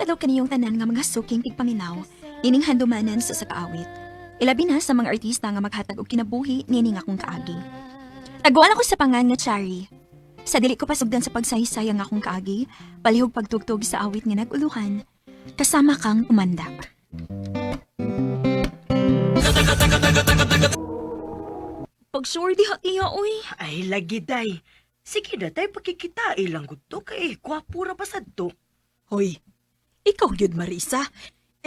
adlaw kaniyong tanan nga mga suking tigpaminaw, ining handumanan sa sakaawit. Ilabi na sa mga artista nga maghatag og kinabuhi nining akong kaagi. Taguan ako sa pangan nga Chari. Sa dili ko pasugdan sa pagsaysay ang akong kaagi, palihog pagtugtog sa awit nga nag-uluhan, kasama kang tumanda. Pag sure diha tiya, oy. Ay, lagi day. Sige na tay, pakikita ilang gudto kay gwapo ra pa sad to. Hoy, ikaw gyud Marisa.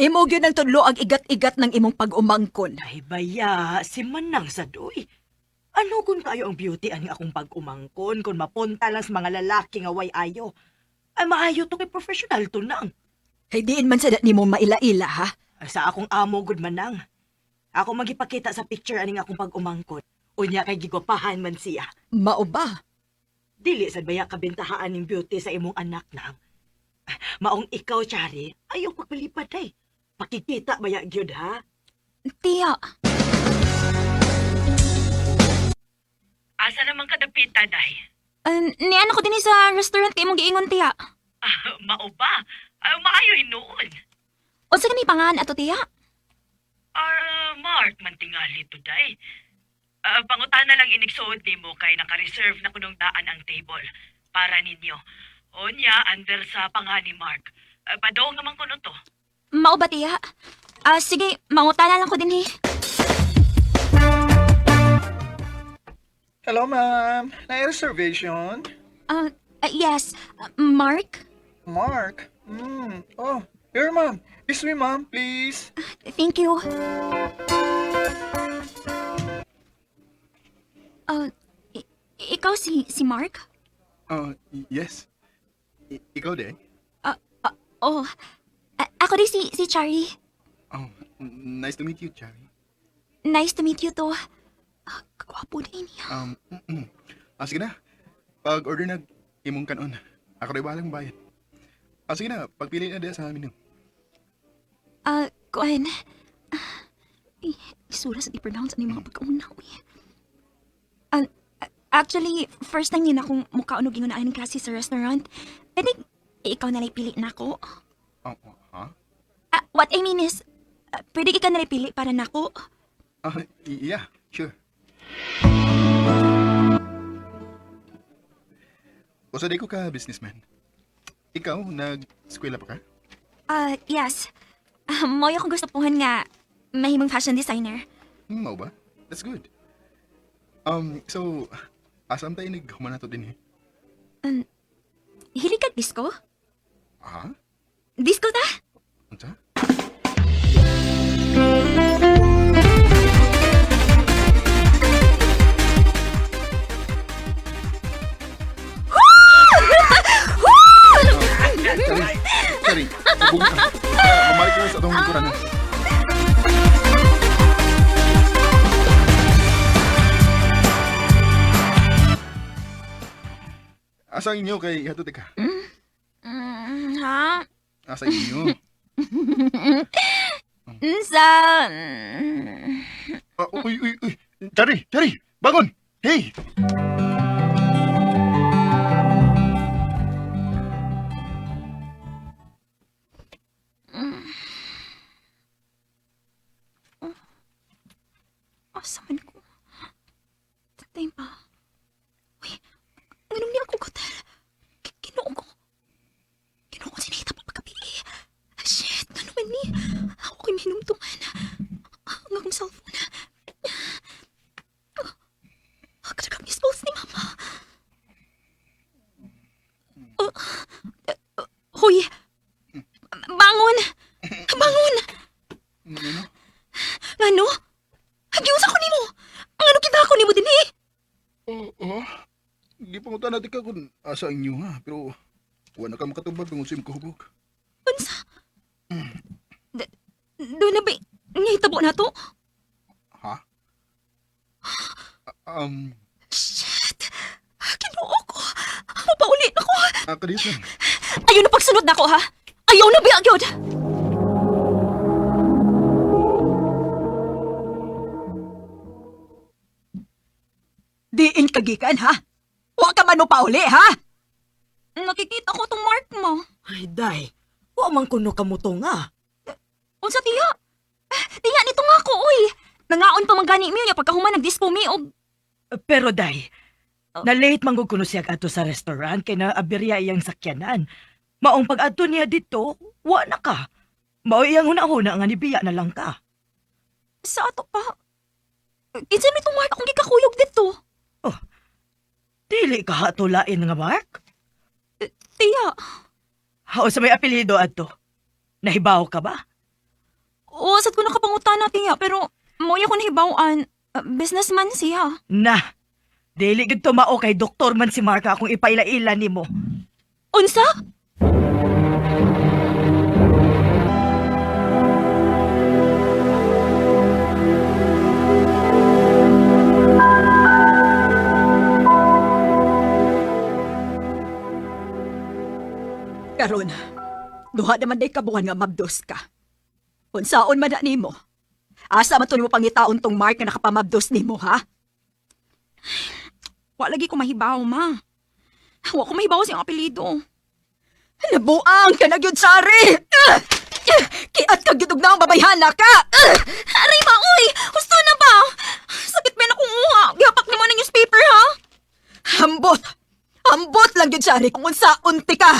Imo gyud ang tudlo ang igat-igat ng imong pag-umangkon. Ay baya, si Manang sad oy. Ano kung kayo ang beauty ani akong pag-umangkon kung mapunta lang sa mga lalaki nga way ayo? Ay maayo to kay professional to nang. Kay diin man sa nimo maila-ila ha. Ay, sa akong amo gud manang. Ako magipakita sa picture aning akong pag-umangkon. Unya kay gigwapahan man siya. Mao ba? Dili sad baya kabentahaan ning beauty sa imong anak nang. Ah, maong ikaw, Chari, ayaw pagpalipad ay. Pakikita baya gyud ha. Tiya, Asa naman kadapita day? Niano ko din sa restaurant kay imong giingon tiya. Ah, mao ba? Ay, maayo hinuon. Unsa gani pangan ato tiya? Ah, Mark, mantingali to day. Ah, pangutana lang inigsuod nimo kay naka-reserve na kunong daan ang table para ninyo. Onya, under sa pangani Mark. Ah, padong naman kuno to. Mao ba tiya? Ah, sige, mangutana lang ko din eh. Hello, ma'am. Na reservation? Ah, yes, Mark. Mark? Oh, here, ma'am. This way, ma'am, please. Thank you. Ah, ikaw si Mark? Yes. Ikaw din? Ah, oh. Ako din si Chari. Oh, nice to meet you, Chari. Nice to meet you too. Ah, kagwapo din niya. Sige na. Pag-order na imong kanon. Ako rin bahalang bayad. Ah, sige na. Pagpili na din sa menu. Ah, kuan. Ah, eh, isura sa di-pronounce ano yung mga pagkauna, uy. Ah, actually, first time yun akong mukha unog ingon ng klase sa restaurant. Pwede, ikaw na lang pili na ako. Oh, oh, ha? Ah, what I mean is, pwede ikaw na lang pili para nako. Ah, yeah, sure. Usa di ko ka businessman. Ikaw, nag-eskwela pa ka? Ah, yes. Ah, mo'y akong gusto puhan nga mahimong fashion designer. Mao ba? That's good. So, asam tayo naghuman na to din eh? Hilig kag disco? Ha? Disco ta? Unsa? Sorry, sorry. Ubog ka. Ah, Mamalik ko sa atong lingkuran. Ha. Asa inyo kay hatod ka? Ha? Asa inyo? Sa... Ah, uy, uy, uy. Chari, Chari, bangon. Hey. Asa man ko? Tatay pa. Uy, anong niya ako kotel? Ginoo ko. Ginoo ko sinahita pa pagkabi. Shit, ano man ni? Ako ko'y minumtuman. Ang akong cellphone. Ah, kadagang miss calls ni Mama. Oh, huy! Bangon! Bangon! Ano? Ngano? Hagiusa ko nimo. Ang ano kita ako nimo dinhi? Oo. Oh, Di pa natin ka kung asa inyo ha. Pero wala ka makatubag kung usim kahubog. Unsa? Doon na ba ngahitabo na to? Ha? Shit! Ginoo ko. Mapaulit ako. Kadiyos lang. Ayaw na pagsunod na ako ha. Ayaw na biya gyud. Diin kagikan ha. Wa ka man mo pauli ha. Nakikita ko tong mark mo. Ay, day. Wa man kuno kamuto nga. Unsa tiya? Tiya nito nga ko oy. Nangaon pa man gani mi unya pagkahuman nagdispo mi og Pero day, Oh. na-late man gud kuno siya adto sa restaurant kay naaberya iyang sakyanan. Maong pag-adto niya dito, wa na ka. Mao iyang huna-huna nga nibiya na lang ka. sa ato pa. Kinsa man itong Mark akong gikakuyog dito? Dili ka hatulain nga Mark. Tiya. Hao sa may apelyido adto. Nahibaw ka ba? Oo, sad ko nakapangutana tiya pero moya ko nahibaw-an. Businessman siya. Na. Dili gid tumao kay doktor man si Mark akong ipaila-ila nimo. Unsa? Karon, duha naman day kabuhan nga mabdos ka. Unsaon man na nimo? Asa man to nimo pangitaon tong Mark nga nakapamabdos nimo, ha? Wa lagi ko mahibaw, ma. Wa ko mahibaw sa iyang apelyido. Nabuang ka na gyud, Sari! Kiat ka gyud og naong babayhana ka! Aray ma, oy! Husto na ba? Sakit man akong uha. Gihapak nimo ng newspaper, ha? Ambot! Ambot lang gyud, Sari, kung unsaon ti ka!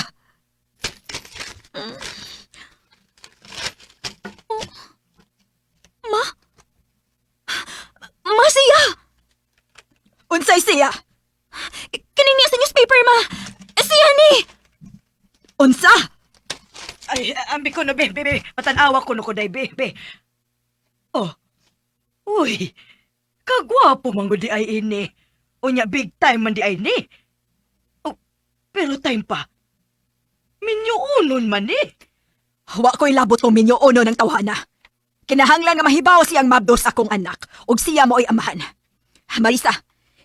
Ma? Ma, siya! Unsay siya? Kini niya sa newspaper, ma! Siya ni! Unsa? Ay, ambi ko no, be, be, be. Matanawa ko no ko, day, be, be. Oh. Uy. Kagwapo man gud di ay ini. Unya, big time man di ay ni. Oh, pero time pa. Minyo unon man ni. Wa ko'y labot kung minyoono ng tawhana. Kinahanglan nga mahibaw siyang mabdos akong anak ug siya mo'y amahan. Marisa,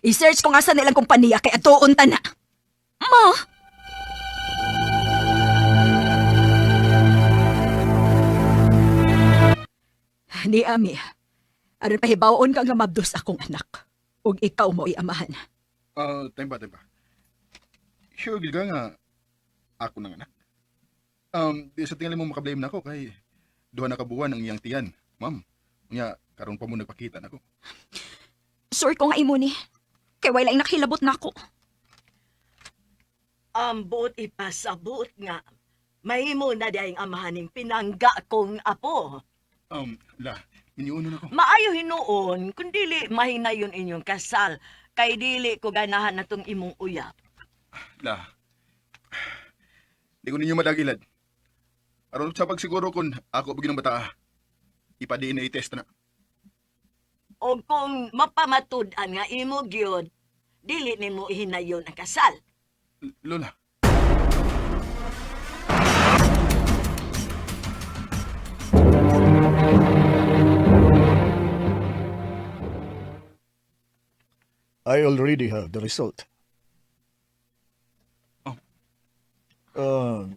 i-search ko nga sa nilang kompanya kay atuon ta na. Ma! Ni Ami, aron pahibawon ka nga mabdos akong anak ug ikaw mo'y amahan. Time pa, time pa. Sure, gid ka nga ako nang anak. Di sa tingali mo makablame na ako kay duha na ka buwan ang iyang tiyan, ma'am. Unya, karon pa mo nagpakita nako. Sure ko nga imo ni. Kay wala nakilabot na ako. Ang buot ipasabot nga. Mahimo na di ang amahaning pinangga kong apo. La, minyuno na ko. Maayo hinuon, kun dili mahinayon inyong kasal, kay dili ko ganahan na tong imong uyab. La. Di ko ninyo madagilad. Aron sa pagsiguro kun ako pa ginang bata. Ipa-DNA test na. O kung mapamatud-an nga imo gyud, dili nimo hinayon ang kasal. Lola. I already have the result. Oh.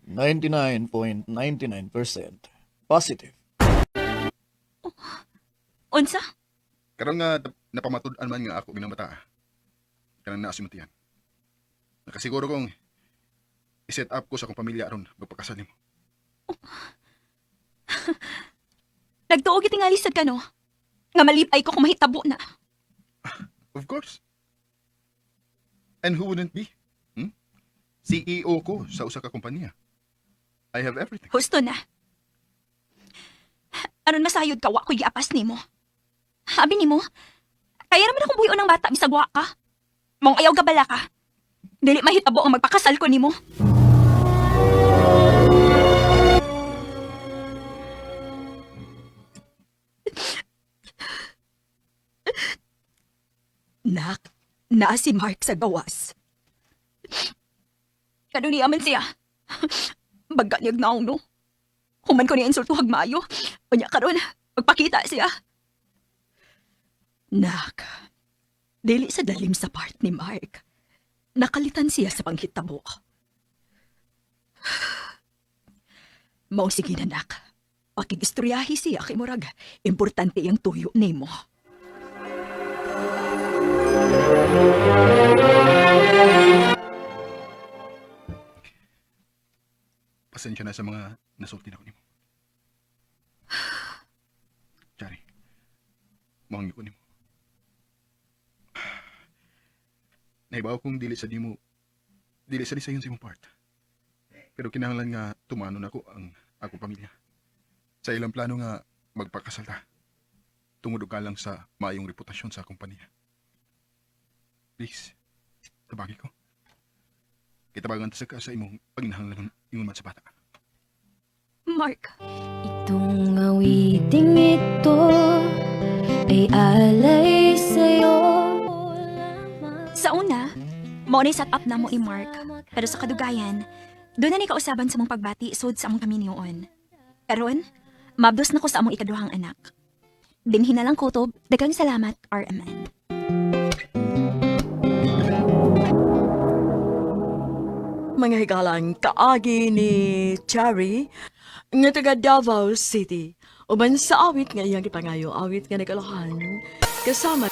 99.99% positive. Unsa? Karon nga napamatud-an man nga ako ginang bata. Kanang naa si Matian. Nakasiguro kong i-set up ko sa akong pamilya aron magpakasal nimo. Nagtuo gitingali sad ka no? Nga malipay ko kung mahitabo na. Of course. And who wouldn't be? Hmm? CEO ko sa usa ka kompanya. I have everything. Husto na. Aron masayod ka, wa ko'y giapas nimo. Abi nimo, kaya naman akong buhion ng bata bisag wa ka. Mong ayaw gabala ka. Dili mahitabo ang magpakasal ko nimo. Nak, naa si Mark sa gawas. Kanuni man siya. Baga niyag naong no. Human ko niya insultuhag maayo. Unya karon, magpakita siya. Nak, dili sa dalim sa part ni Mark. Nakalitan siya sa panghitabo. Mao sige na, nak. Pakigistoryahi siya kay Murag. Importante ang tuyo nimo. Pasensya na sa mga nasulti na ko nimo. Chari, mahangyo ko nimo. Naibaw kong dili sa nimo, dili sa sayon sa imong part. Pero kinahanglan nga tumano nako ang akong pamilya. Sa ilang plano nga magpakasal ta. Tungod og kalang sa maayong reputasyon sa kompanya. Please, tabagi ko. Kitabagan ta sa ka sa imong paginahanglan ingon man sa bata. Mark, Itong awiting ito ay alay sa'yo. Sa una, mao na set up namo ni Mark. Pero sa kadugayan, doon na ni kausaban sa mong pagbati sud sa among kaminyoon. Karon, mabdos na ko sa among ikaduhang anak. Dinhi na lang kutob, daghang salamat, RMN. Mga higalang kaagi ni Cherry nga taga Davao City. Uban sa awit nga iyang gipangayo, awit nga nagalahan kasama